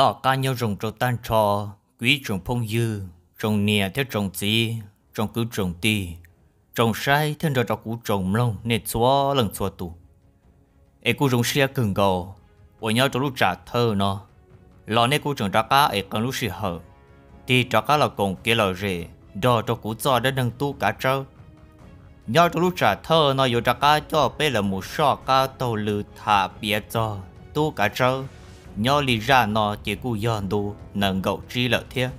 Tom qab nyob zoo rau tag nrho kuv ib tsoom phooj ywg, tsoom niam thiab tsoom txiv, tsoom kwv tsoom tij, tsoom saib thiab nrog rau kuv tsoom mloog nej txhua leej txhua tus. Es kuj zoo siab kawg nkaus uas nyob rau lub tsam thawj no los nej kuj tseem rov qab ev qee lub sij hawm tig rov qab los koom kev lom zem nrog rau kuv txoj dab neeg Tub Kav Tsawb. Nyob rau lub tsam thawj no yuav rov qab coj peb los mus soj qab taug lw tham piav txog Tub Kav Tsawb. Nyob li zaj no ces kuj yog ntu nees nkaum tsib lawm thiab.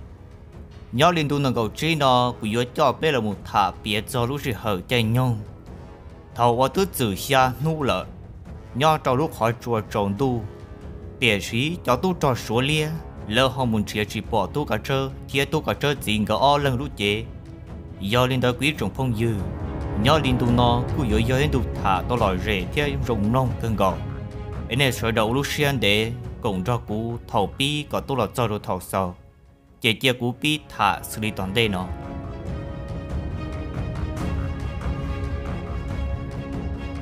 Nyob li ntu nees nkaum tsib no kuv yuav coj peb los mus tham piav txog lub sij hawm caij nyoog thaum uas twb txwm xya hnub lawm, nyob rau lub qhov tsua tsaus ntuj, tiam sis cov tub rog Suav liab lawv ho mus nrhiav tsis pom Tub Kav Tsawb thiab Tub Kav Tsawb txiv nkawd ob leeg lub cev. Yog li ntawd kuv ib tsoom phooj ywg, nyob li ntu no kuj yuav yog ib ntu tham tau lom zem thiab zoo mloog kawg nkaus. Es nej sawv daws ua lub siab ntev koom nrog kuv thaum pib kom tuaj los txog rau thaum xaus, ces cia kuv pib tham xws li tom ntej no.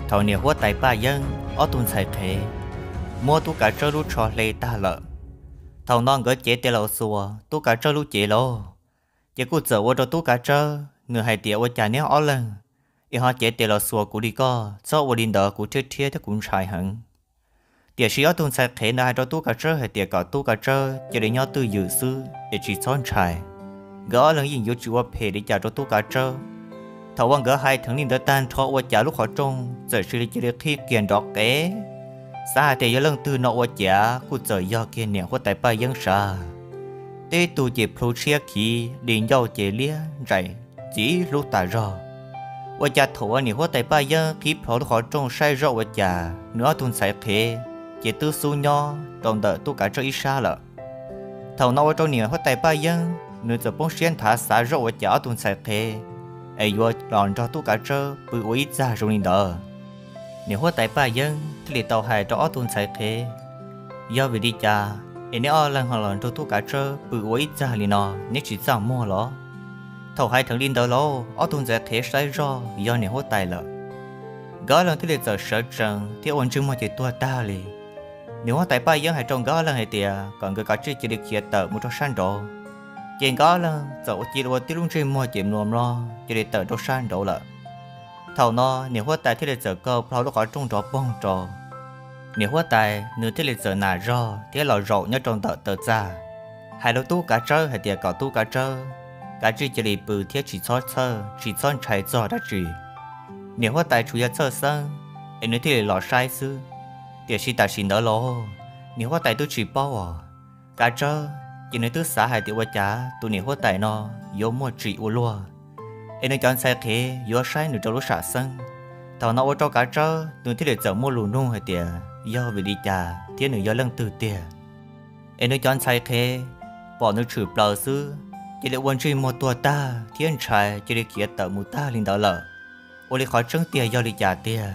Thaum niam huab tais Paj Yeeb ob tug ntxhais qhev muab Tub Kav Tsawb lub tsho hle tag lawm, thaum no nkawd cev tes los xuas Tub Kav Tsawb lub cev lauj, ces kuj txawm ua rau Tub Kav Tsawb nws hais tias, ua cas neb ob leeg es ho cev tes los xuas kuv li koj, txhob ua li ntawd kuv rhiab rhiab thiab kuv ntshai heev. Tiam sis ob tug ntxhais qhev ntawd hais rau Tub Kav Tsawb hais tias kom Tub Kav Tsawb cia li nyob twj ywm xwb es tsis txhob ntshai. Nkawd ob leeg yeej yuav tsis ua phem li cas rau Tub Kav Tsawb. Thaum uas nkawd hais dheev li ntawd tag nrho ua cas lub qhov rooj txawm cia li cia li qhib kiag nrov qev, xav hais tias yog leej twg no ua cas kuj txawm yog kiag niam huab tais Paj Yeeb sav. Tib tug ces plhu tshiab khiv, di ncauj ces liab ntsais ntxim hlub tas zog. Ua cas thaum uas niam huab tais Paj Yeeb qhib plho lub qhov rooj saib zoj ua cas nws ob tug ntxhais qhev ces twb xub nyob rau ntawm Tub Kav Tsawb ib sab lawm. Thaum no ua rau niam huab tais Paj Yeeb nws txawm poob siab nthav xav zoj ua cas ob tug ntxhais qhev es yuav los nrog Tub Kav Tsawb pw ua ib txaj zoo li ntawd. Niam huab tais Paj Yeeb thiaj li tau hais rau ob tug ntxhais qhev, yog vim li cas es neb ob leeg ho los nrog Tub Kav Tsawb pw ua ib txaj li no, neb tsis txaj muag los? Thaum hais dheev li ntawd lauj, ob tug ntxhais qhev saib zoj yog niam huab tais lawm, nkawd ob leeg thiaj li txawm sawv tsees thiab ua ntsej muag ces tuag tag li. Niam huab tais Paj Yeeb hais rau nkawd ob leeg hais tias kom nkawd kav tsij cia li khiav tawm mus rau sab nraud. Ces nkawd ob leeg txawm ua cia li ua tib lub ntsej muag ces mluas mlo cia li tawm rau sab nraud lawm. Thaum no niam huab tais thiaj li txawm kaw plho lub qhov rooj nrov poog rau. Niam huab tais nws thiaj li txawm nam zog thiab los zaum nyob rau ntawm taw txaj, hais rau Tub Kav Tsawb hais tias kom Tub Kav Tsawb kav tsij cia li pw thiab tsis txhob txhawj tsis txhob ntshai txog dab tsi. Niam huab tais tsuas yog txhawj xeeb es nws thiaj li los saib xwb. Tiam sis tam sim ntawd los niam huab tais twb tsis paub os, Kav Tsawb ces nws twb xav hais tias ua cas tus niam huab tais no yuav muaj tsim ua luaj, es nws cov ntxhais qhev yuav saib nws rau lub sam xeeb. Thaum no ua rau Kav Tsawb nws thiaj li txawm muaj lus nug hais tias yog vim li cas thiab nws yog leej twg tiag. Es nws cov ntxhais qhev pom nws tshwm plaws xwb, cia li ua ntsej muag tuag tag thiab ntshai cia li khiav tawm mus tag li ntawd lawm. Ua li qhov tseeb tiag yog li cas tiag?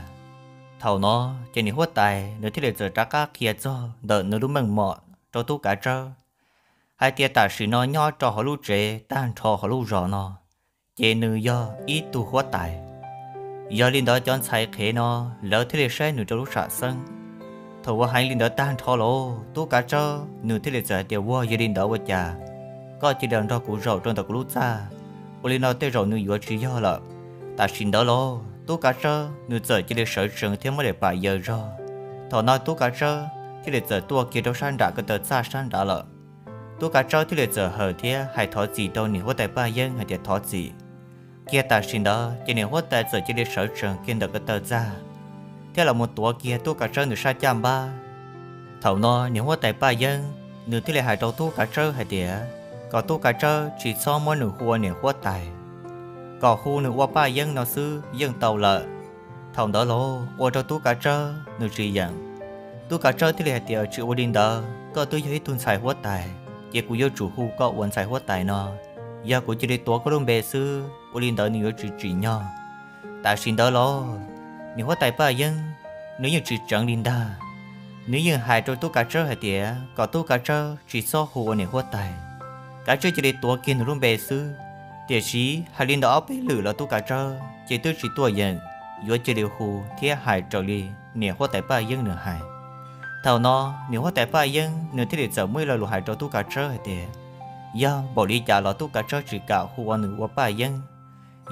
Thaum no ces niam huab tais nws thiaj li txawm rov qab qhia txog ntawm nws lub meej mom rau Tub Kav Tsawb hais tias tam sim no nyob rau hauv lub tsev tag nrho hauv lub zos no ces nws yog ib tug huab tais. Yog li ntawd cov ntxhais qhev no lawv thiaj li saib nws rau lub sam xeeb. Thaum uas hais li ntawd tag nrho los Tub Kav Tsawb nws thiaj li txawm hais tias, ua yog li ntawd ua cas koj cia li los nrog kuv zaum rau ntawm kuv lub txaj, ua li no tej zaum nws yuav tsis yog lawm. Tam sim ntawd los Tub Kav Tsawb nws txawm cia li sawv tsees thiab muab daim pam yaws zog. Thaum no Tub Kav Tsawb thiaj li txawm tuaj kiag rau sab nram ko taw txaj sab nrad lawm. Tub Kav Tsawb thiaj li txawm hawm thiab hais thov txim rau niam huab tais Paj Yeeb hais tias thov txim. Kiag tam sim ntawd ces niam huab tais txawm cia li sawv tsees kiag ntawm ko taw txaj thiab los mus tuav kiag Tub Kav Tsawb nws sab caj npab. Thaum no niam huab tais Paj Yeeb nws thiaj li hais rau Tub Kav Tsawb hais tias kom Tub Kav Tsawb tsis txhob muab nws hu ua niam huab tais, kom hu nws ua Paj Yeeb no xwb yeej tau lawm. Thaum ntawd los ua rau Tub Kav Tsawb nws tsis yeem. Tub Kav Tsawb thiaj li hais tias, tsis ua li ntawd, koj twb yog ib tug ntxhais huab tais ces kuv yuav tsum hu koj ua ntxhais huab tais no. Yog kuv cia li tuav koj lub npe xwb, ua li ntawd nws yuav tsis tsim nyog. Tam sim ntawd los niam huab tais Paj Yeeb nws yeej tsis tseev li ntag. Nws yeej hais rau Tub Kav Tsawb hais tias kom Tub Kav Tsawb tsis txhob hu ua niam huab tais, kav tsij cia li tuav kiag nws lub npe xwb. Tiam sis hais li ntawd ob peb lwm los Tub Kav Tsawb ces twb tsis tuaj yeem, yuav cia li hu thiab hais raws li niam huab tais Paj Yeeb nws hais. Thaum no niam huab tais Paj Yeeb nws thiaj li txawm muaj ib lo lus hais rau tub kav tsawb hais tias, yog npaum li cas los tub kav tsawb tsis kam hu ua nws ua Paj Yeeb.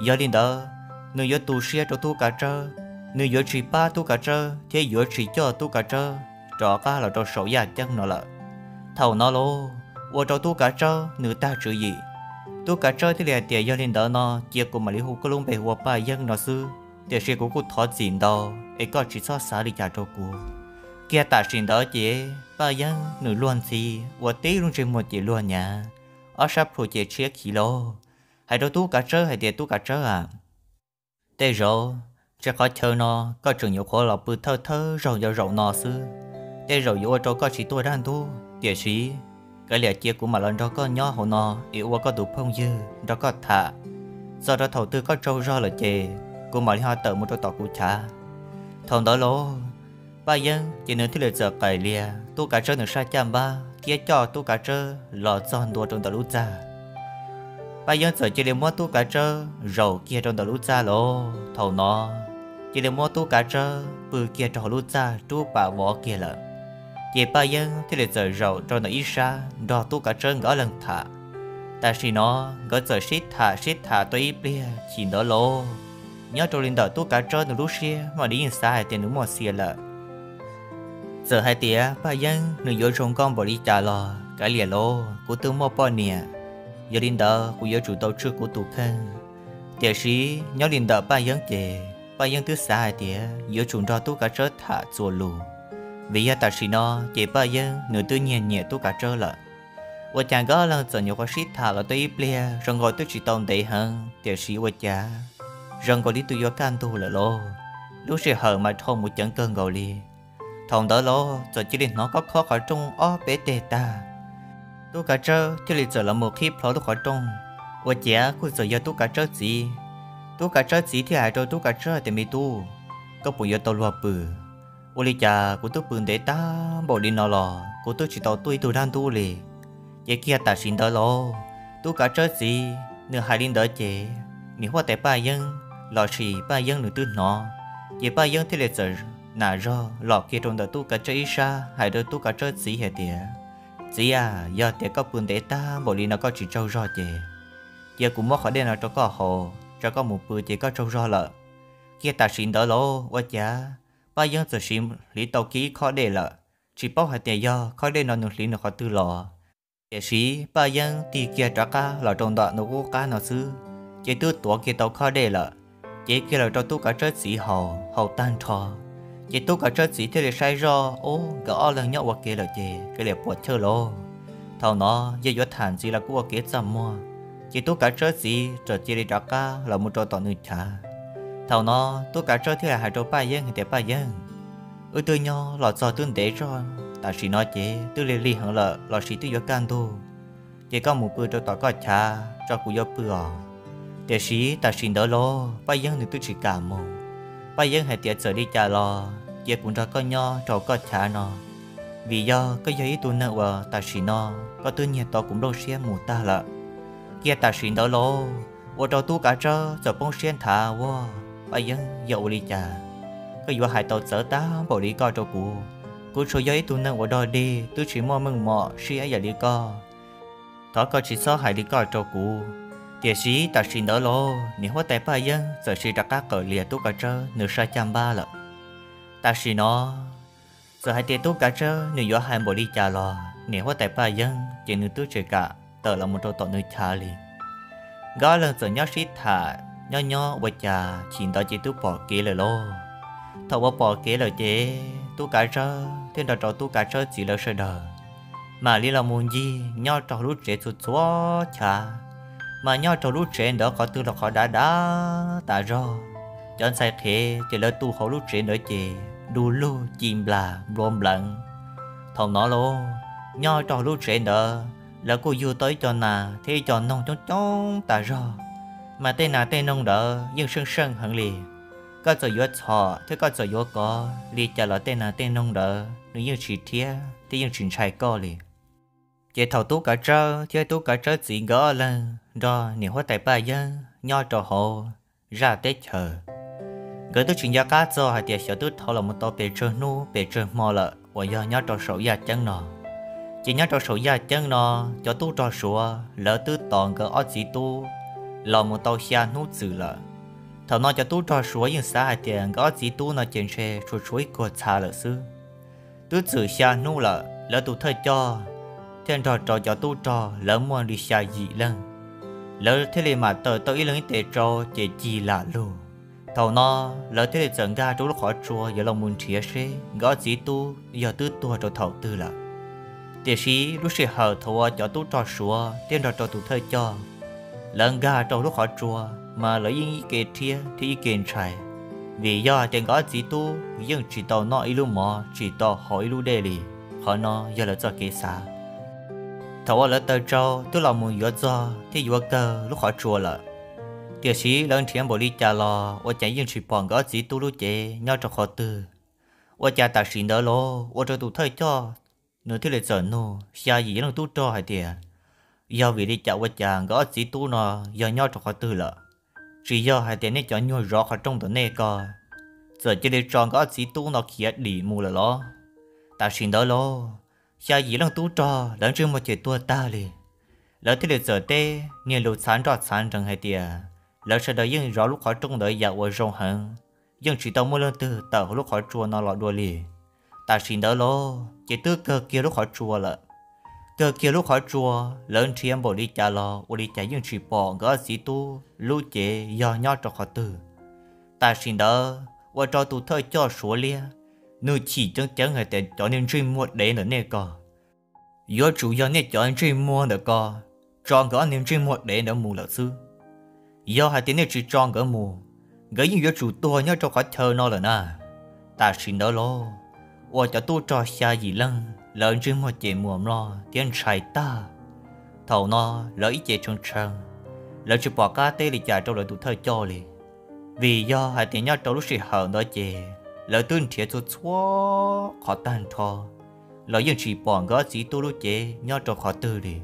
Yog li ntawd, nws yuav tu siab rau tub kav tsawb, nws yuav tsis pab tub kav tsawb thiab yuav tsis coj tub kav tsawb rov qab los rau saum yaj ceeb no lawm. Thaum no lauj, ua rau tub kav tsawb nws tag tswv yim. Tub kav tsawb thiaj li hais tias, yog li ntawd no cia kuv mam li hu koj lub npe ua Paj Yeeb no xwb, tiam sis kuv kuj thov txim ntau, es koj tsis txhob xav li cas rau kuv. Kiag tam sim ntawd ces Paj Yeeb nws luag ntxhi, ua tib lub ntsej muag ces luag nyav, ob sab plhu ces tshiab khiv lauj, hais rau tub kav tsawb hais tias, tub kav tsawb a, tej zaum ntshe qhov chaw no koj tseem nyuam qhuav los pw thawj thawj zaug nco zaum no xwb, tej zaum yuav ua rau koj tsis tuaj dab ntub, tiam sis kav liam cia kuv mam los nrog koj nyob hauv no es ua koj tus phooj ywg nrog koj tham. Txog rau thaum twg koj tsaug zog lawm ces kuv mam li ho tawm mus rau tom kuv chav. Thaum ntawd lauj, Paj Yeeb ces nws thiaj li txawm qais lias tub kav tsawb nws sab caj npab thiab coj tub kav tsawb los txog ntua rau ntawm lub txaj. Paj Yeeb txawm cia li muab tub kav tsawb zaum kiag rau ntawm lub txaj lauj. Thaum no cia li muab tub kav tsawb pw kiag rau hauv lub txaj rub pam vov kiag lawm. Ces Paj Yeeb thiaj li txawm zaum rau ntawm ib sab nrog tub kav tsawb nkawd ob leeg tham. Tam sim no nkawd txawm sib tham sib tham tau ib pliag chim ntawd lauj, nyob rau li ntawm tub kav tsawb nws lub siab mam li yeej xav hais tias nws muaj xiam lawm. Txawm hais tias Paj Yeeb nws yuav zoo nkauj npaum li cas los kav liam lauj, kuv twb muaj poj niam, yog li ntawd kuv yuav tsum tau tswj kuv tus kheej. Tiam sis nyob li ntawm Paj Yeeb ces Paj Yeeb twb xav hais tias yuav tsum nrog tub kav tsawb tham txuas lus, vim yog tam sim no ces Paj Yeeb nws twb nyiag nyiam tub kav tsawb lawm. Ua cas nkawd ob leeg txawm nyuam qhuav sib tham los tau ib pliag zoo nkaus twb tsis tau ntev heev, tiam sis ua cas zoo nkaus li twb yuav kaj ntug lawm lauj. Lub sij hawm mas dhau mus ceev kawg nkaus li. Thaum ntawd lauj, txawm cia li hnov khob khob qhov rooj ob peb teg tag. Tub kav tsawb thiaj li txawm los mus qhib plho lub qhov rooj. Ua ciav kuj txawm yog tub kav tsawb txiv. Tub kav tsawb txiv thiaj hais rau tub kav tsawb tias, me tub, koj puas yuav tau luag pw? Ua li cas kuv twb pw ntev tag npaum li no los kuv twb tsis tau tuaj ib tug dab ntub li. Ces kiag tam sim ntawd lauj, tub kav tsawb txiv nws hais li ntawd ces niam huab tais Paj Yeeb lossis Paj Yeeb nws twb hnov. Ces Paj Yeeb thiaj li txawm nam zog los kiag rau ntawm tub kav tsawb ib sab hais rau tub kav tsawb txiv hais tias, txiv a, yog tias koj pw ntev tag npaum li no koj tsis tsaug zog ces cia kuv muab qhov dej no rau koj haus tso koj mus pw ces koj tsaug zog lawm. Kiag tam sim ntawd lauj, ua cas Paj Yeeb txawm siv hliv tau kiag ib khob dej lawm. Tsis paub hais tias yog khob dej no nws hliv nws qhov twg los, tiam sis Paj Yeeb tig kiag rov qab los rau ntawm nws qub qab no xwb, ces twb tuav kiag tau khob dej lawm, cev kiag los rau tub kav tsawb txiv haus, haus tag nrho. Ces tub kav tsawb txiv thiaj li saib zoj, ub, nkawd ob leeg nyob ua ke lawm ces kav liam puas chawj lauj. Thaum no yog yuav tham ntxiv los kuj ua kev txaj muag, ces tub kav tsawb txiv txawm cia li rov qab los mus rau tom nws chav. Thaum no tub kav tsawb thiaj li hais rau Paj Yeeb hais tias, Paj Yeeb, wb twb nyob los txog twb ntev zog, tam sim no ces twb lig lig heev lawm lossis twb yuav kaj ntug, ces koj mus pw rau tom koj chav tso, kuv yuav pw os. Tiam sis tam sim ntawd los Paj Yeeb nws twb tsis kam mus. Paj Yeeb hais tias, txawm li cas los cia kuv nrog koj nyob rau koj chav no, vim yog koj yog ib tug neeg uas tam sim no koj twb nyiag tau kuv nplooj siab mus tag lawm. Kiag tam sim ntawd lauj, ua rau tub kav tsawb txawm poob siab nthav, ua, Paj Yeeb, yog ua li cas koj yuav hais tau txawv tag npaum li koj rau kuv? Kuv tsuas yog ib tug neeg uas dog dig twb tsis muaj meej mom siab ib yam li koj. Thov koj tsis txhob hais li koj rau kuv. Tiam sis tam sim ntawd lauj, niam huab tais Paj Yeeb txawm cia li rov qab qawm lias tub kav tsawb nws sab caj npab lawm. Tam sim no txawm hais tias tub kav tsawb nws yuav hais npaum li cas los niam huab tais Paj Yeeb ces nws twb tsis kam tawm los mus rau tom nws chav li. Nkawd ob leeg txawm nyob sib tham nyob nyob ua cas chim ntawd ces twb pom kev lawm lauj. Thaum uas pom kev lawm ces tub kav tsawb thiab nrog rau tub kav tsawb txiv lawv sawv daws mam li los mus ncig nyob rau hauv lub tsev txhua txhua chav. Mas nyob rau lub tsev ntawd qhov twg los qhov dav dav tas zog. Cov ntxhais qhev ces lawv tu hauv lub tsev ntawd ces du lug ci nplas nplua npleev. Thaum no lauj, nyob rau hauv lub tsev ntawd lawv kuj yug tau ib co nas thiab ib co noog coob coob tas zog. Mas tej nas tej noog ntawd yeej seej seej heev li. Koj txawm yuav txhom thiab koj txawm yuav kov li cas los tej nas tej noog ntawd nws yeej tsis rhiab thiab yeej tsis ntshai koj li. Ces thaum tub kav tsawb thiab tub kav tsawb txiv nkawd ob leeg nrog niam huab tais Paj Yeeb nyob rau hauv zaj teb chaws, nkawd twb tsis nco qab txog hais tias xyov twb dhau los mus tau pes tsawg hnub pes tsawg hmo lawm. uas yog nyob rau saum yaj ceeb no. Ces nyob rau saum yaj ceeb no, cov tub rog Suav lawv twb tos nkawd ob txiv tub los mus tau xya hnub txwm lawm. Thaum no cov tub rog Suav yeej xav hais tias nkawd ob txiv tub no ces ntshe tshuav tshuav ib kuag txha lawm xwb. Twb txwm xya hnub lawm, lawv tus thawj coj thiaj nrog rau cov tub rog lawv muaj li xya yim leej, lawv thiaj li mam tawm tau ib leeg ib tes tsau ces cig lam lug. Thaum no lawv thiaj li txawm nkag rau lub qhov tsua yuav los mus nrhiav seb nkawd ob txiv tub yog twb tuag rau thaum twg lawm. Tiam sis lub sij hawm thaum uas cov tub rog Suav thiab nrog rau tus thawj coj lawv nkag rau lub qhov tsua, mas lawv yeej ib ke rhiab thiab ib ke ntshai, vim yog hais tias nkawd ob txiv tub yeej tsis tau noj ib lub mov, tsis tau haus ib lub dej li. Qhov no yog lawv txoj kev xav. Thaum uas lawv taws tsau twb los mus yuav txog thiab yuav kawg lub qhov tsua lawm, tiam sis lawv nrhiav npaum li cas los ua cas yeej tsis pom nkawd ob txiv tub lub cev nyob rau qhov twg. Ua cas tam sim ntawd los ua rau tus thawj coj nws thiaj li txawm nug xya yim leej tub rog hais tias, yog vim li cas ua cas nkawd ob txiv tub no yog nyob rau qhov twg lawm? Tsis yog hais tias nej cov nyuag zov qhov rooj ntawm nej ko txawm cia li tso nkawd ob txiv tub no khiav dim mus lawm los? Tam sim ntawd los xya yim leej tub rog lawv ntsej muag ces tuag tag li. Lawv thiaj li txawm teb niag lus txhav nroj txhav nrees hais tias, lawv sawv daws yeej zov lub qhov rooj ntawd yam uas zoo heev, yeej tsis tau muaj leej twg tawm hauv lub qhov tsua no los dua li. Tam sim ntawd los ces twb kawg kiag lub qhov tsua lawm. Kawg kiag lub qhov tsua, lawv nrhiav npaum li cas los ua li cas yeej tsis pom nkawd ob txiv tub lub cev yog nyob rau qhov twg. Tam sim ntawd ua rau tus thawj coj Suav liab, nws chim ceev ceev hais tias cov niag ntsej muag dev ntawm nej ko, yuav tsum yog nej cov ntsej muag ntawm ko tso nkawd ob niag ntsej muag dev ntawd mus lawm xwb. Yog hais tias nej tsis tso nkawd mus, nkawd yeej yuav tsum tuag nyob rau qhov chaw no lawm na. Tam sim ntawd los ua cov tub rog xya yim leej lawv ntsej muag ces muas mloj thiab ntshai tag. Thaum no lawv ib ce tshee tshee, lawv tsis pom qab teb li cas rau lawv tus thawj coj li. Vim yog hais tias nyob rau lub sij hawm ntawd ces lawv twb nrhiav txhua txhua qhov tag nrho los yeej tsis pom nkawd ob txiv tub lub cev nyob rau qhov twg li.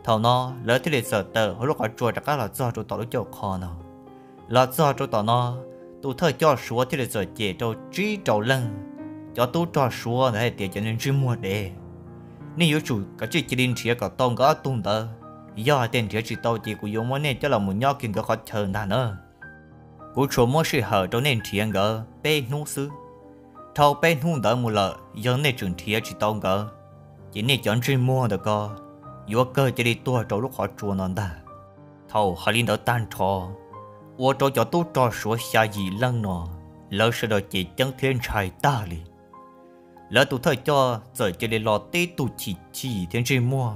Thaum no lawv thiaj li txawm tawm hauv lub qhov tsua rov qab los txog rau tom lub cauj qho no. Los txog rau tom no, tus thawj coj Suav thiaj li txawm cem rau tsib rau leej cov tub rog Suav ntawd hais tias, cov niag ntsej muag dev, nej yuav tsum kav tsij cia li nrhiav kom tau nkawd ob tug ntawd. Yog hais tias nrhiav tsis tau ces kuv yuav muab nej coj los mus nyob kiag nkawd qhov chaw ntag na. Kuv tsuas muab sij hawm rau nej nrhiav nkawd peb hnub xwb. Dhau peb hnub ntawd mus lawm yog nej tseem nrhiav tsis tau nkawd, ces nej cov ntsej muag ntawm ko yuav kawg cia li tuag rau lub qhov tsua no ntag. Thaum hais li ntawd tag nrho, ua rau cov tub rog Suav xya yim leej no, lawv sawv daws ces ceeb thiab ntshai tag li. Lawv tus thawj coj txawm cia li los tib tug chim chim thiab ntsej muag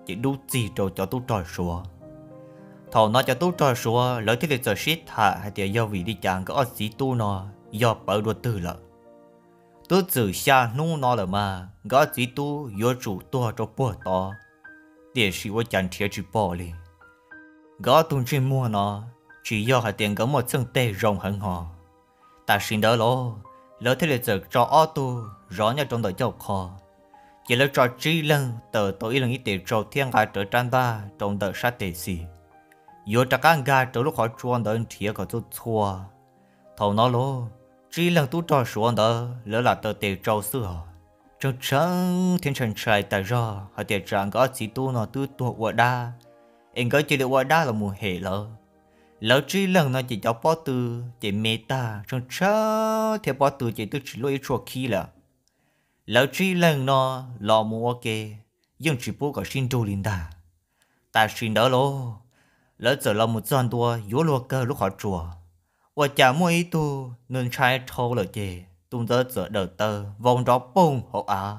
ces dub txig rau cov tub rog Suav. Thaum no cov tub rog Suav lawv thiaj li txawm sib tham hais tias yog vim li cas nkawd ob txiv tub no yog pawv dua twg lawm. Twb txwm xya hnub no lawm mas nkawd ob txiv tub yuav tsum tuag rau puag tod, tiam sis ua cas nrhiav tsis pom li. Nkawd ob tug ntsej muag no tsis yog hais tias nkawd muaj txheej teg zoo heev hos. Tam sim ntawd los lawv thiaj li txawm tso ob tug zov nyob rau ntawm cauj qho, ces lawv tso tsib leeg tawm tau ib leeg ib tes tsau thiab nqa rawv rab ntaj rau ntawm sab tes xis, yuav rov qab nkag rau lub qhov tsua ntawd nrhiav kom txhua txhua. Thaum no los tsib leeg tub rog Suav ntawd lawv lam taw tes tsau xwb os, tshee tshee thiab ntshai ntshai tas zog hais tias tsam nkawd ob txiv tub no twb tuag ua dab, es nkawd cia li ua dab los mus hem lawv. Lawv tsib leeg no ces cov pob tw ces me tag, tshee tshee thiab pob tw ces twb tsis luaj ib tshuaj khib lawm. Lawv tsib leeg no los mus ua ke yeej tsis pub kom sib nrug li ntag. Tam sim ntawd los lawv txawm los mus txog ntua yuav luag kawg lub qhov tsua, ua cas muaj ib tug nws ntshai dhau lawm ces tus ntawd txawm dawm taw vau nrov poog hauv av,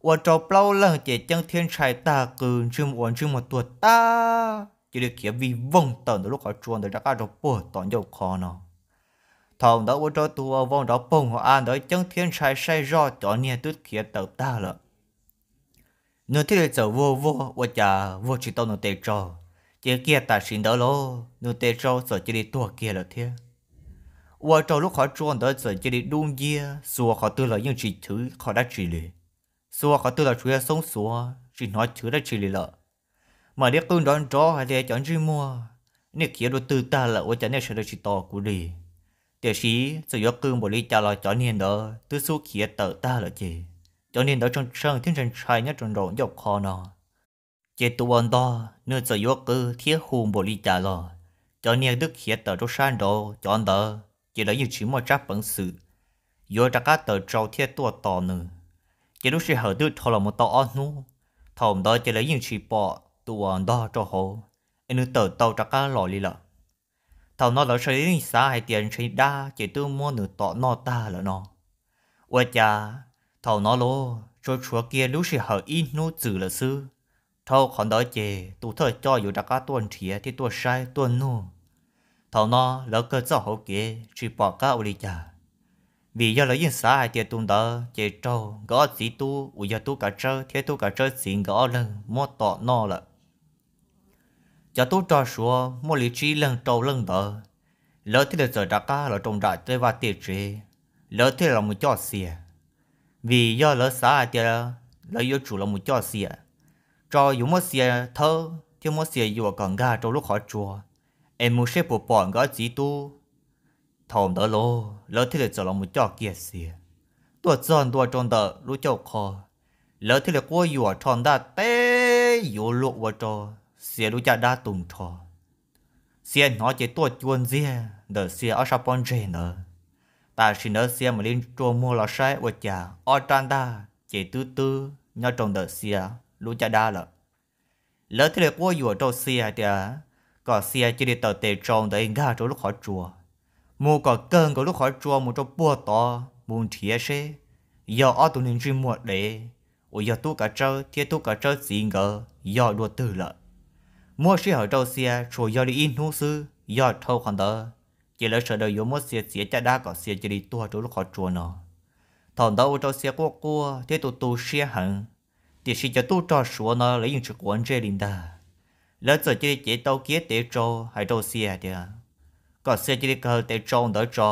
ua rau plaub leeg ces ceeb thiab ntshai tag qw ntsej muag ua ntsej muag tuag tag, cia li khiav vij voog tawm ntawm lub qhov tsua ntawd rov qab rau puag tom ncauj qhov no. Thaum ntawd ua rau tus uas vau nrov poog hauv av ntawd ceeb thiab ntshai saib zoj cov niag twb khiav tawm tag lawm. Nws thiaj li txawm vuag vuag ua cas vuag tsis tau nws tes tsau, ces kiag tam sim ntawd los nws tes tsau txawm cia li tuag kiag lawm thiab. Ua rau lub qhov tsua ntawd txawm cia li dub nciab, xuas qhov twg los yeej tsis chwv qhov dab tsi li. Xuas qhov twg los tsuas yog xoob xuav tsis hnov chwv dab tsi li lawm. Mam li qw nrov nrov hais tias, cov ntsej muag, nej khiav dua twg tag lawm ua cas nej sawv daws tsis tos kuv li? Tiam sis txawm yuav qw npaum li cas los cov niag ntawd twb xub khiav tawm tag lawm ces Cov niag ntawd tsheej tsheej thiab ntshai ntshai nyob rau nraum ncauj qho no. Ces tus uas ntog nws txawm yuav qw thiab hu npaum li cas los cov niag twb khiav tawm rau sab nraud cov ntawd ces lawv yeej tsis muaj tsab peev xwm yuav rov qab tawm tsau thiab tuaj tos nws. Ces lub sij hawm twb dhau los mus tau ob hnub, thaum ntawd ces lawv yeej tsis pom tus uas ntog rau hauv es nws tawm tau rov qab los li lawm. Thaum no lawv sawv daws yeej xav hais tias ntshe dab ces twb muab nws tom noj tag lawm no. Ua cas thaum no los tsuas tshuav kiag lub sij hawm ib hnub txwm lawm xwb, dhau qhov ntawd ces tus thawj coj yuav rov qab tuaj nrhiav thiab tuaj saib tuaj nug. Thaum no lawv kawg txoj hauv kev tsis pom qab ua li cas, vim yog lawv yeej xav hais tias tus ntawd ces raug nkawd ob txiv tub uas yog tub kav tsawb thiab tub kav tsawb txiv nkawd ob leeg muab tom noj lawm. Cov tub rog Suav muaj li tsib leeg rau leej ntawd, lawv thiaj li txawm rov qab los rau nram tej vaj tej tsev, lawv thiaj li los mus coj Xia. Vim yog lawv xav hais tias lawv yuav tsum los mus coj Xia, tso yuav muab Xia thawb thiab muab Xia yuam kom nkag rau lub qhov tsua es mus seb puas pom nkawd ob txiv tub. Thaum ntawd los lawv thiaj li txawm los mus coj kiag Xia tuaj txog ntua rau ntawm lub cauj qho, lawv thiaj li quab yuam rho ntaj teb yuav luag ua rau Xia lub caj dab tu nrho. Xia hnov ces tuaj cua ntxiag ntawm Xia ob sab pob ntseg ntawd. Tam sim ntawd Xia mam li rua muag los saib ua cas ob rab ntaj ces twb twb nyob rau ntawm Xia lub caj dab lawm. Lawv thiaj li quab yuam rau Xia hais tias kom Xia cia li taws tes tsau ntawd nkag rau lub qhov tsua, mus kom kawg nkaus lub qhov tsua mus rau puag tod mus nrhiav seb yog ob tug niag ntsej muag dev uas yog tub kav tsawb thiab tub kav tsawb txiv nkawd yog dua twg lawm. Muab sij hawm rau Xia tsuas yog li ib hnub xwb, yog dhau qhov ntawd ces lawv sawv daws yuav muab Xia txiav caj dab kom Xia cia li tuag rau lub qhov tsua no. Thaum ntawd ua rau Xia quaj quaj thiab tu tu siab heev, tiam sis cov tub rog Suav no lawv yeej tsis quav ntsej li ntag. Lawv txawm cia li cev tau kiag tes tsau hais rau Xia hais tias kom Xia cia li kawg tes tsau ntawd tso,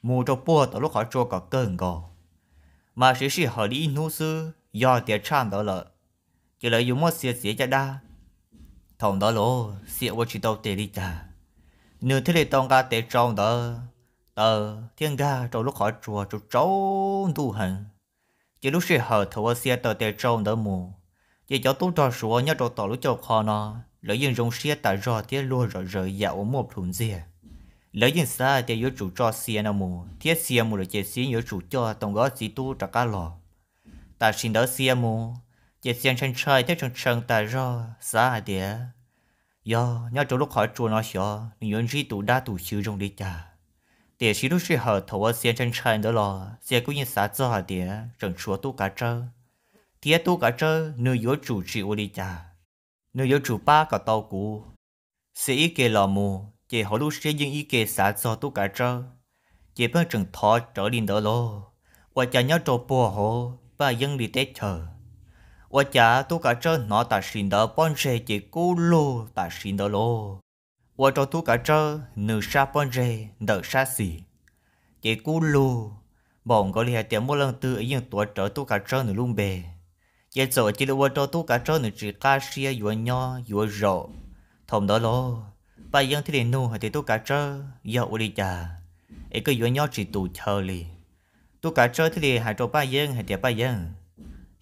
mus rau puag tom lub qhov tsua kom kawg nkaus, mas siv sij hawm li ib hnub xwb, yog tias tshaj ntawd lawm ces lawv yuav muab Xia txiav caj dab. Thaum ntawd los Xia ua tsis tau tes li cas, nws thiaj li tau nqa tes tsau ntawd taws thiab nkag rau lub qhov tsua tsaus tsaus ntuj heev. Ces lub sij hawm thaum uas Xia taws tes tsau ntawd mus, ces cov tub rog Suav nyob rau tom lub cauj qho no lawv yeej zoo siab tas zog thiab luag zom zaws yam uas muaj plhus ntxiag. Lawv yeej xav hais tias yuav tsum tso Xia no mus, thiab Xia mus lawm ces Xia yuav tsum coj tau nkawd ob txiv tub rov qab los. Tam sim ntawd Xia mus, ces Xia ntshai ntshai thiab tshee tshee tas zog xav hais tias yog nyob rau lub qhov tsua no xyov nws yuav ntsib tus dab tus xyw zoo li cas. Tiam sis lub sij hawm thaum uas Xia ntshai ntshai ntawd los Xia kuj yeej xav txog hais tias tseem tshuav tub kav tsawb, thiab tub kav tsawb nws yuav tsum tsis ua li cas, nws yuav tsum pab kom tau kuv. Xia ib ke los mus ces hauv lub siab yeej ib ke xav txog tub kav tsawb, ces pheej tseem thov rawv li ntawd lauj. Ua cas nyob rau puag hauv Paj Yeeb li teb chaws, ua cas tub kav tsawb hnov tam sim ntawd pob ntseg ces kub lug tam sim ntawd lauj. Ua rau tub kav tsawb nws sab pob ntseg ntawm sab xis ces kub lug npaum nkaus li hais tias muaj leej twg yeej tuav rawv tub kav tsawb nws lub npe. Ces txawm cia li ua rau tub kav tsawb nws tsis qab siab yuav nyob yuav zaum. Thaum ntawd lauj, Paj Yeeb thiaj li nug hais tias, Tub kav tsawb, yog ua li cas es koj yuav nyob tsis tus chaw li? Tub kav tsawb thiaj li hais rau Paj Yeeb hais tias, Paj Yeeb,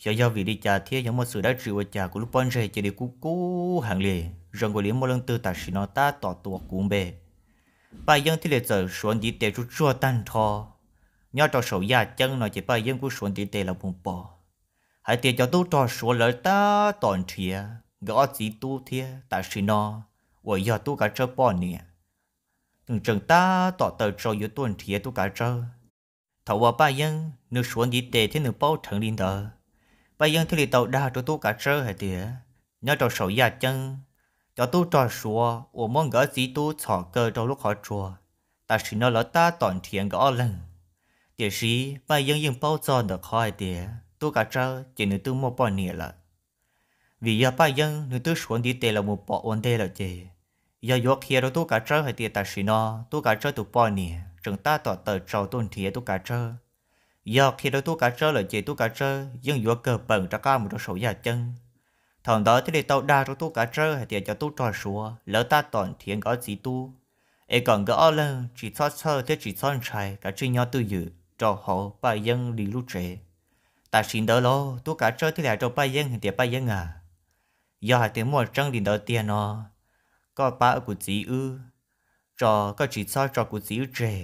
xyov yog vim li cas thiab yog muaj xwm dab tsi ua cas kuv lub pob ntseg cia li kub kub heev li, zoo nkaus li muaj leej twg tam sim no tab tom tuav kuv npe. Paj Yeeb thiaj li txawm suav ntiv tes tsuj tsuag tag nrho. Nyob rau saum yaj ceeb no ces Paj Yeeb kuj suav ntiv tes los mus pom hais tias cov tub rog Suav lawv tab tom nrhiav nkawd ob txiv tub thiab tam sim no uas yog tub kav tsawb poj niam, tseem tab tom taw tsau yuav tuaj nrhiav tub kav tsawb. Thaum uas Paj Yeeb nws suav ntiv tes thiab nws paub dheev li ntawd, Paj Yeeb thiaj li tau dag rau tub kav tsawb hais tias, nyob rau saum yaj ceeb, cov tub rog Suav uas muab nkawd ob txiv tub txhom kaw rau lub qhov tsua, tam sim no lawv tab tom nrhiav nkawd ob leeg. Tiam sis Paj Yeeb yeej paub txog ntawm qhov hais tias tub kav tsawb ces nws twb muaj poj niam lawm. Vim yog Paj Yeeb nws twb suav ntiv tes los mus pom ua ntej lawm ces, yog yuav qhia rau tub kav tsawb hais tias tam sim no tub kav tsawb tus poj niam tseem tab tom taw tsau tuaj nrhiav tub kav tsawb. Yog qhia rau tub kav tsawb lawm ces tub kav tsawb yeej yuav kawg peem rov qab mus rau saum yaj ceeb. Thaum ntawd thiaj li tau dag rau tub kav tsawb hais tias cov tub rog Suav lawv tab tom nrhiav nkawd ob txiv tub, es kom nkawd ob leeg tsis txhob txhawj thiab tsis txhob ntshai, kav tsij nyob twj ywm rau hauv Paj Yeeb li lub tsev. Tam sim ntawd los tub kav tsawb thiaj li hais rau Paj Yeeb hais tias, Paj Yeeb a, yog hais tias muaj tseeb li ntawd tiag no, koj pab kuv txiv wb, tso koj tsis txhob tso kuv txiv wb tseg.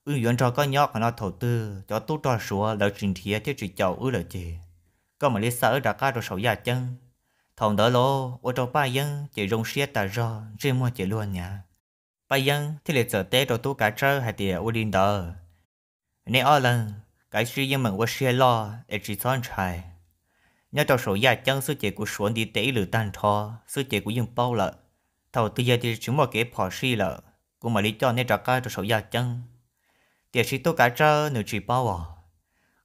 Wb yuav nrog koj nyob qhov no thaum twg cov tub rog Suav lawv tsis nrhiav thiab tsis caum wb lawm ces koj mam li xa wb rov qab rau saum yaj ceeb. Thaum ntawd los ua rau Paj Yeeb ces zoo siab tas zog, ntsej muag ces luag nyav. Paj Yeeb thiaj li txawm teb rau tub kav tsawb hais tias, Ua li ntawd, neb ob leeg kav tsij yeej meem ua siab loj es tsis txhob ntshai. Nyob rau saum yaj ceeb xwb ces kuv suav ntiv tes ib lwm tag nrho xwb ces kuv yeej paub lawm. Thaum twg yog tias tsis muaj kev phom sij lawm, kuv mam li coj neb rov qab rau saum yaj ceeb. Tiam sis tub kav tsawb nws tsis paub os.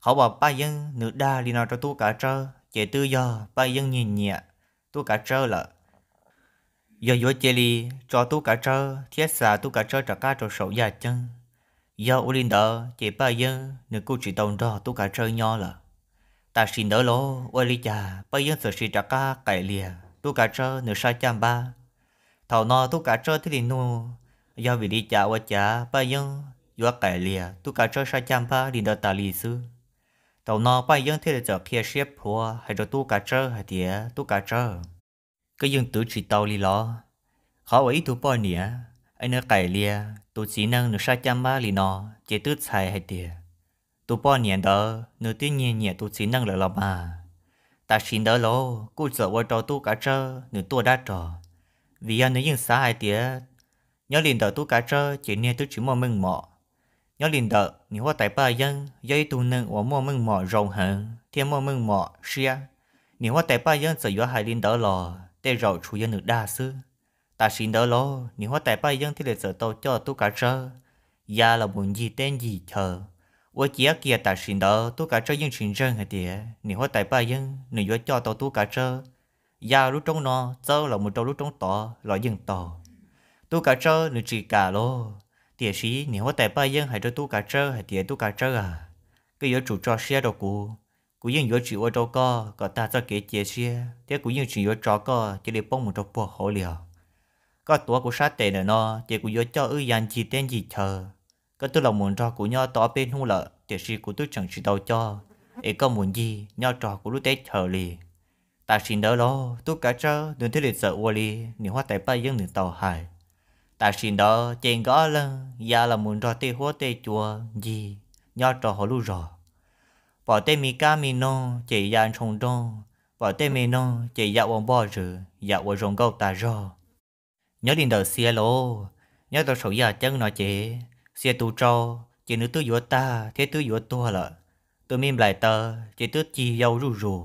Qhov uas Paj Yeeb nws dag li no rau tub kav tsawb ces twb yog Paj Yeeb nyiag nyiam tub kav tsawb lawm. Yog yuav cia li tso tub kav tsawb thiab xa tub kav tsawb rov qab rau saum yaj ceeb, yog ua li ntawd ces Paj Yeeb nws kuj tsis tau nrog tub kav tsawb nyob lawm. Tam sim ntawd los ua li cas Paj Yeeb txawm siv rov qab qaim lias tub kav tsawb nws sab caj npab. Thaum no tub kav tsawb thiaj li nug, yog vim li cas ua cas Paj Yeeb yuav qaim lias tub kav tsawb sab caj npab li ntawd tas li xwb. Thaum no Paj Yeeb thiaj li txawm qhia siab plhuav hais rau tub kav tsawb hais tias, Tub kav tsawb, koj yeej twv tsis tau li los? Qhov uas ib tug poj niam es nws qaim lias tus txiv neej nws sab caj npab li no ces twb txhais hais tias tus poj niam ntawd nws twb nyiag nyiam tus txiv neej lawm los mas. Tam sim ntawd los kuj txawm ua rau tub kav tsawb nws tuaj dab rog, vim yog nws yeej xav hais tias nyob li ntawm tub kav tsawb ces niag twb tsis muaj meej mom. Nyob li ntawm niam huab tais Paj Yeeb yog ib tug neeg uas muaj meej mom zoo heev thiab muaj meej mom siab. Niam huab tais Paj Yeeb txawm yuav hais li ntawd los tej zaum tsuas yog nws dag xwb. Tam sim ntawd los niam huab tais Paj Yeeb thiaj li txawm tau coj tub kav tsawb ya los mus ncig teb ncig chaw. Ua ciav kiag tam sim ntawd tub kav tsawb yeej tsis ntseeg hais tias niam huab tais Paj Yeeb nws yuav coj tau tub kav tsawb ya lub roob no txawb los mus rau lub roob tod los yeej tau. Tub kav tsawb nws tsis kam los, tiam sis niam huab tais Paj Yeeb hais rau tub kav tsawb hais tias, Tub kav tsawb a, koj yuav tsum tso siab rau kuv. Kuv yeej yuav tsis ua rau koj kom tag txoj kev cia siab thiab kuv yeej tsis yuav tso koj cia li poob mus rau puag hauv li os. Koj tuav kuv sab tes ntawm no ces kuv yuav coj wb ya ncig teb ncig chaw. Koj twb los mus nrog kuv nyob tau ob peb hnub lawm tiam sis kuv twb tseem tsis tau coj es koj mus ncig nyob rau kuv lub teb chaws li. Tam sim ntawd los tub kav tsawb nws thiaj li txawm ua li niam huab tais Paj Yeeb nws tau hais. Tam sim ntawd ces nkawd ob leeg ya los mus nrog tej huab tej cua ncig nyob rau hauv lub zos. Pom tej me kab me noog ces ya ntshoo nrooj, pom tej me noog ces ya ua npoj zws ya ua zoo nkauj tas zog. Nyob li ntawm Xia los, nyob rau saum yaj ceeb no ces Xia tus tsau ces nws twb yuav tag thiab twb yuav tuag lawm. Tus me nplaim taws ces twb cig yau zuj zus.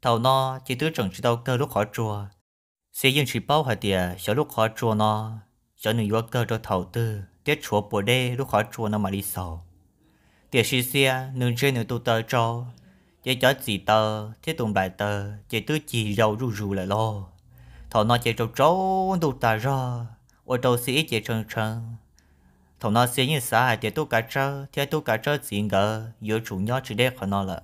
Thaum no ces twb tseem tsis tau kawg lub qhov tsua. Xia yeej tsis paub hais tias xyov lub qhov tsua no xyov nws yuav kawg rau thaum twg thiab tshuav puas deb lub qhov tsua no mam li xaus. Tiam sis Xia nws ntsia nws tus taws tsau, ces cov txim taws thiab tus nplaim taws ces twb cig yau zuj zus lawm lauj. Thaum no ces tsaus tsaus ntuj tas zog ua rau Xia ib ce tshee tshee. Thaum no Xia yeej xav hais tias tub kav tsawb thiab tub kav tsawb txiv nkawd yuav tsum nyob tsis deb qhov no lawm.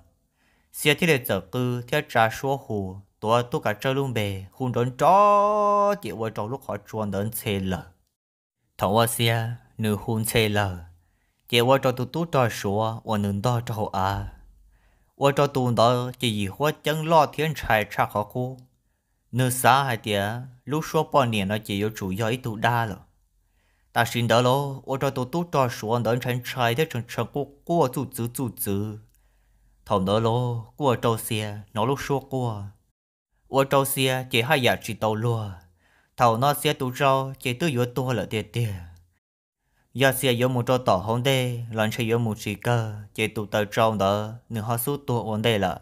Xia thiaj li txawm qw thiab tsa suab hu, tuav tub kav tsawb lub npe hu nrov nrov, ces ua rau lub qhov tsua ntawd ntxhe lawg. Thaum uas Xia nws hu ntxhe lawg, ces ua rau tus tub rog Suav uas nws ntog rau hauv av, ua rau tus ntawd ces yim huab ceeb loj thiab ntshai tshaj qhov qub. Nws xav hais tias lub suab poj niam no ces yuav tsum yog ib tug dab lawm. Tam sim ntawd los ua rau tus tub rog Suav ntawd ntshai ntshai thiab tshee tshee quaj quaj txuj txwv txuj txwv. Thaum ntawd los kuj ua rau Xia hnov lub suab quaj, ua rau Xia ces haj yam tsis tau luag. Thaum no Xia tus tsau ces twb yuav tuag lawm tiag tiag. Yog Xia yuav mus rau tom hauv ntej los ntshe yuav mus tsis kawg ces tus taws tsau ntawd nws ho xub tuag ua ntej lawm.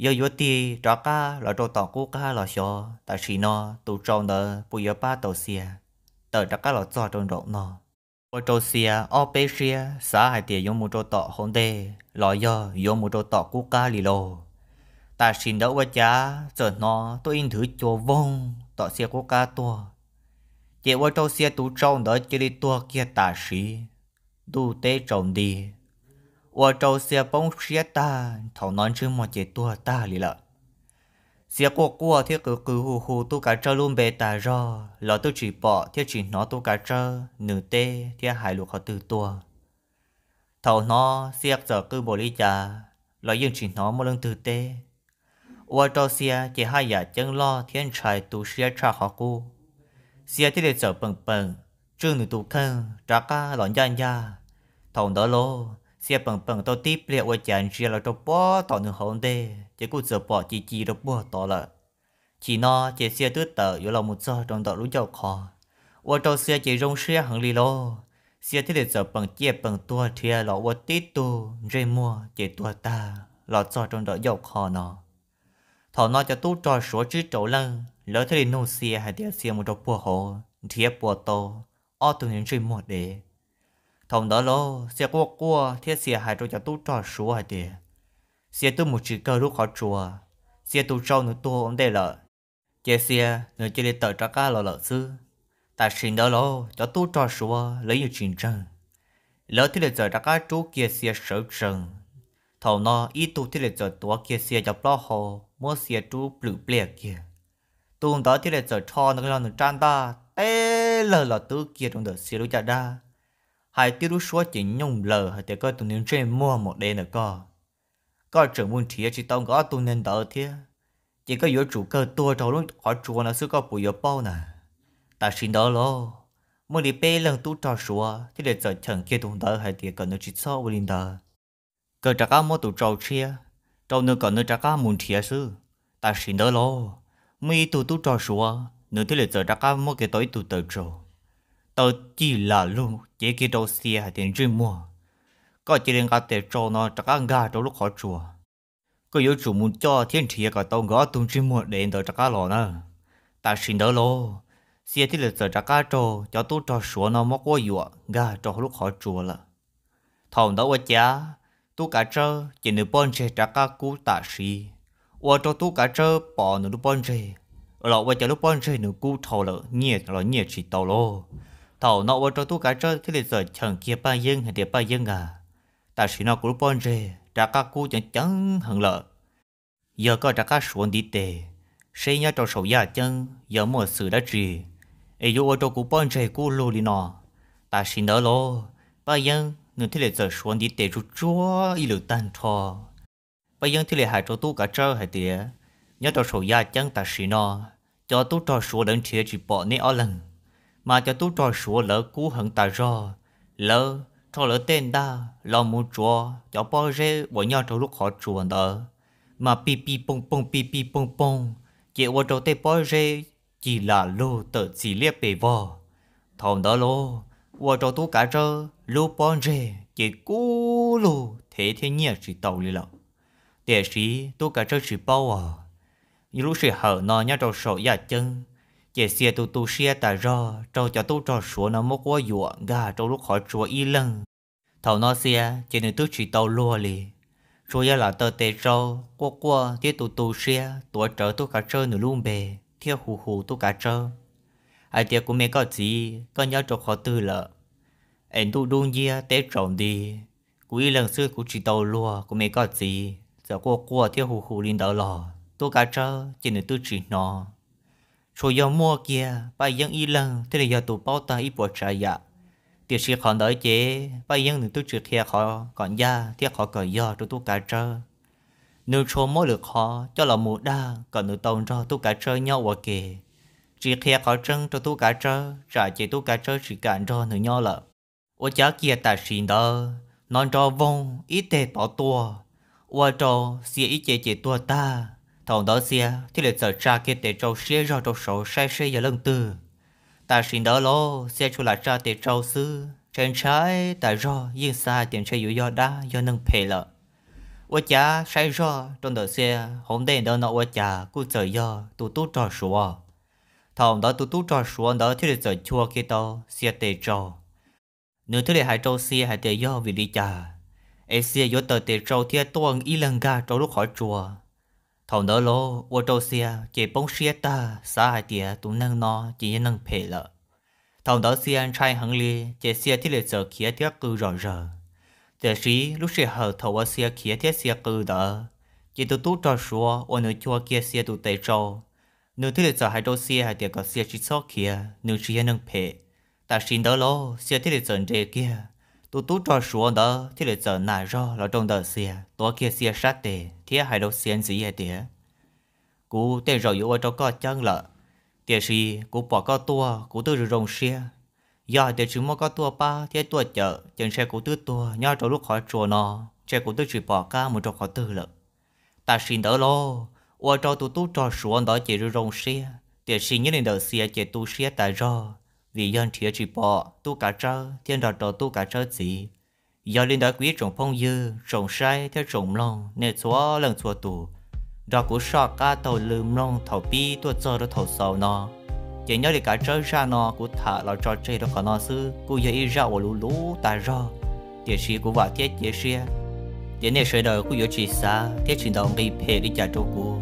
Yog yuav tig rov qab los rau tom qub qab los xyov, tam sim no tus tsau ntawd puas yuav pab tau Xia tawm rov qab los txog rau nraum no. Ua rau Xia ob peb siab xav hais tias yuav mus rau tom hauv ntej los yog yuav mus rau tom qub qab li lauj. Tam sim ntawd ua cas txawm hnov tuaj ib nthwv cua voog tom Xia qub qab tuaj, ces ua rau Xia tus tsau ntawd cia li tuag kiag tam sim. Ntuj teb tsaus nti, ua rau Xia poob siab tag, thaum no ntsej muag ces tuag tag li lawm. Xia quaj quaj thiab qw qw hu hu tub kav tsawb lub npe tas zog los twb tsis pom thiab tsis hnov tub kav tsawb nws teb thiab hais lus qhov twg tuaj. Thaum hnov Xia txawm qw npaum li cas, los yeej tsis hnov muaj leej twg teb. Ua rau Xia ces haj yam ceeb loj thiab ntshai tu siab tshaj qhov qub. Xia thiaj li txawm peem peem tswj nws tus kheej rov qab los ncaj ncaj. Thaum ntawd los Xia peem peem tau tib pliag ua cas ntsia los rau puag tom nws hauv ntej ces kuj txawm pom ci ci rau puag tod lawm. Chim no ces Xia twb tawm yuav los mus txog rau ntawm lub ncauj qhov, ua rau Xia ces zoo siab heev li lauj. Xia thiaj li txawm peem ciaj peem tuag nrhiav los ua tib tug ntsej muag ces tuag tag los txog rau ntawm ncauj qhov no. Thaum no cov tub rog Suav tsib rau leej lawv thiaj li nug Xia hais tias Xia mus rau puag hauv nrhiav puas tau ob tug niag ntsej muag dev. Thaum ntawd los Xia quaj quaj thiab Xia hais rau cov tub rog Suav hais tias Xia twb mus tsis kawg lub qhov tsua, Xia tus tsau nws tuag ua ntej lawm, ces Xia nws cia li tawm rov qab los lawm xwb. Tam sim ntawd los cov tub rog Suav lawv yeej tsis ntseeg, lawv thiaj li txawm rov qab rub kiag Xia sawv tsees. Thaum no ib tug thiaj li txawm tuav kiag Xia cov plaub hau muab Xia rub plwm pliaj kiag. Tus ntawd thiaj li txawm rho nws rab ntaj teb lawg los twb kiag rau ntawm Xia lub caj dab, hais tib lub suab ces nyooj nplaws hais tias koj tus niag ntsej muag mus dev ntawm koj, koj tseem mus nrhiav tsis tau nkawd ob tug niag ntawd thiab, ces koj yuav tsum kawg tuag rau lub qhov tsua no xwb koj puas yuav paub na. Tam sim ntawd los muaj li peb leeg tub rog Suav thiaj li txawm cheem kiag tus ntawd hais tias kom nws tsis txhob ua li ntawd, kawg rov qab muab tus tsau tshiab rau nws kom nws rov qab mus nrhiav xwb. Tam sim ntawd los muaj ib tug tub rog Suav nws thiaj li txawm rov qab muab kiag tau ib tug taws tsau, taws cig lam lug cev kiag rau Xia hais tias ntsej muag, koj cia li nqa taws tsau no rov qab nkag rau lub qhov tsua, koj yuav tsum mus coj thiab nrhiav kom tau nkawd ob tug ntsej muag dev ntawd rov qab los na. Tam sim ntawd los Xia thiaj li txawm rov qab raug cov tub rog Suav no muab quab yuam nkag rau hauv lub qhov tsua lawm. Thaum ntawd ua cas tub kav tsawb ces nws pob ntseg rov qab kub tam sim, ua rau tub kav tsawb pom nws lub pob ntseg los ua cas lub pob ntseg nws kub dhau lawm nyiaj los nyiaj tsis tau lauj. Thaum no ua rau tub kav tsawb thiaj li txawm cheem kiag Paj Yeeb hais tias Paj Yeeb a, tam sim no kuv lub pob ntseg rov qab kub ceev ceev heev lawm, yog koj rov qab suav ntiv tes seb nyob rau saum yaj ceeb yog muaj xwm dab tsi es yuav ua rau kuv pob ntseg kub lug li no. Tam sim ntawd los Paj Yeeb nws thiaj li txawm suav ntiv tes tsuag tsuag ib lwm tag nrho. Paj Yeeb thiaj li hais rau tub kav tsawb hais tias nyob rau saum yaj ceeb tam sim no cov tub rog Suav lawv nrhiav tsis pom neb ob leeg, mas cov tub rog Suav lawv kub heev tas zog, lawv rho lawv tej ntaj los mus tsuav cov pob zeb uas nyob rau lub qhov tsua ntawd, mas pij pij pooj pooj pij pij pooj pooj, ces ua rau tej pob zeb cig lam lug tawm txim liab pes vog. Thaum ntawd los ua rau tub kav tsawb lub pob ntseg ces kub lug thev thiab nyiaj tsis tau li lawm. Tiam sis tub kav tsawb tsis paub os, lub sij hawm no nyob rau saum yaj ceeb ces Xia tu tu siab tas zog raug cov tub rog Suav no muab quab yuam nkag rau lub qhov tsua ib leeg. Thaum no Xia ces nws twb tsis tau luag li, tsuas yog lam taw tes tsau quaj quaj thiab tu tu siab tuav rawv tub kav tsawb nws lub npe thiab hu hu tub kav tsawb hais tias kuv me koj txiv, koj nyob rau qhov twg lawm es ntuj dub nciab teb tsaus nti, kuv ib leeg xwb kuv tsis tau luag, kuv me koj txiv. Txawm quaj quaj thiab hu hu li ntawd los tub kav tsawb ces nws twb tsis hnov. Tsuas yog muaj kiag Paj Yeeb ib leeg thiaj li yog tus paub tag ib puas tsav yam, tiam sis qhov ntawd ces Paj Yeeb nws twb tsis qhia qhov kom ncaj thiab qhov kom yog rau tub kav tsawb. Nws tsuas muab lwm qhov coj los mus dag kom nws tau nrog tub kav tsawb nyob ua ke, tsis qhia qhov tseeb rau tub kav tsawb tsam ces tub kav tsawb tsis kam nrog nws nyob lawm. Ua cas kiag tam sim ntawd hnov nrov voog ib teg tod tuaj, ua rau Xia ib ce ces tuag tag. Thaum ntawd Xia thiaj li txawm tsa kiag tes tsau siab zog rau saud saib seb yog leej twg. Tam sim ntawd los Xia tsuas lam tsa tes tsau xwb, ntshai ntshai tas zog yeej xav hais tias ntshe yuav yog dab yog neeg phem lawm. Ua cas saib zog rau ntawm Xia hauv ntej ntawd no ua cas kuj txawm yog tus tub rog Suav. Thaum ntawd tus tub rog Suav ntawd thiaj li txawm chua kiag tau Xia tes tsau. Nws thiaj li hais rau Xia hais tias yog vim li cas es Xia yuav taw tes tsau thiab tuaj ib leeg nkag rau lub qhov tsua. Thaum ntawd los ua rau Xia ces poob siab tag, xav hais tias tus neeg no ces yog neeg phem lawm. Thaum ntawd Xia ntshai heev li, ces Xia thiaj li txawm khiav thiab qw zom zaws. Tiam sis lub sij hawm thaum uas Xia khiav thiab Xia qw ntawd, ces tus tub rog Suav uas nws chua kiag Xia tus tes tsau, nws thiaj li txawm hais rau Xia hais tias kom Xia tsis txhob khiav, nws tsis yog neeg phem. Tam sim ntawd los Xia thiaj li txawm nres kiag Tus tub rog Suav ntawd thiaj li txawm nam zog los rau ntawm Xia, tuav kiag Xia sab tes thiab hais rau Xia ntxiv hais tias, kuv tej zaum yuav ua rau koj ceeb lawm, tiam sis kuv pom koj tuaj kuv twb zoo zoo siab. Yog hais tias tsis muaj koj tuaj pab thiab tuaj cawm ces ntshe kuv twb tuag nyob rau lub qhov tsua no, ntshe kuv twb tsis pom qab mus rau qhov twg lawm. Tam sim ntawd los ua rau tus tub rog Suav ntawd ces zoo zoo siab, tiam sis nyob li ntawm Xia ces tu siab tas zog, vim yog nrhiav tsis pom tub Kav Tsawb thiab nrog rau tub Kav Tsawb txiv. Yog li ntawd kuv ib tsoom phooj ywg, tsoom saib thiab tsoom mloog, nej txhua leej txhua tus, nrog kuv soj qab taug lw mloog thaum pib tuaj txog rau thaum xaus no, ces nyob li Kav Tsawb zaj no kuv tham los tso tseg rau qhov no xwb, kuj yog ib zaj uas luv luv tas zog, tiam sis kuv vam thiab cia siab tias nej sawv daws kuj yuav tsis xav thiab tsis ntaus nqi phem li cas rau kuv.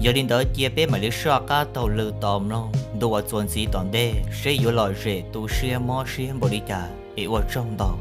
Yog li ntawd cia peb mam li soj qab taug lw tos mloog ntu uas txuas ntxiv tom ntej seb yuav lom zem tu siab mob siab npaum li cas es ua tsaug ntau.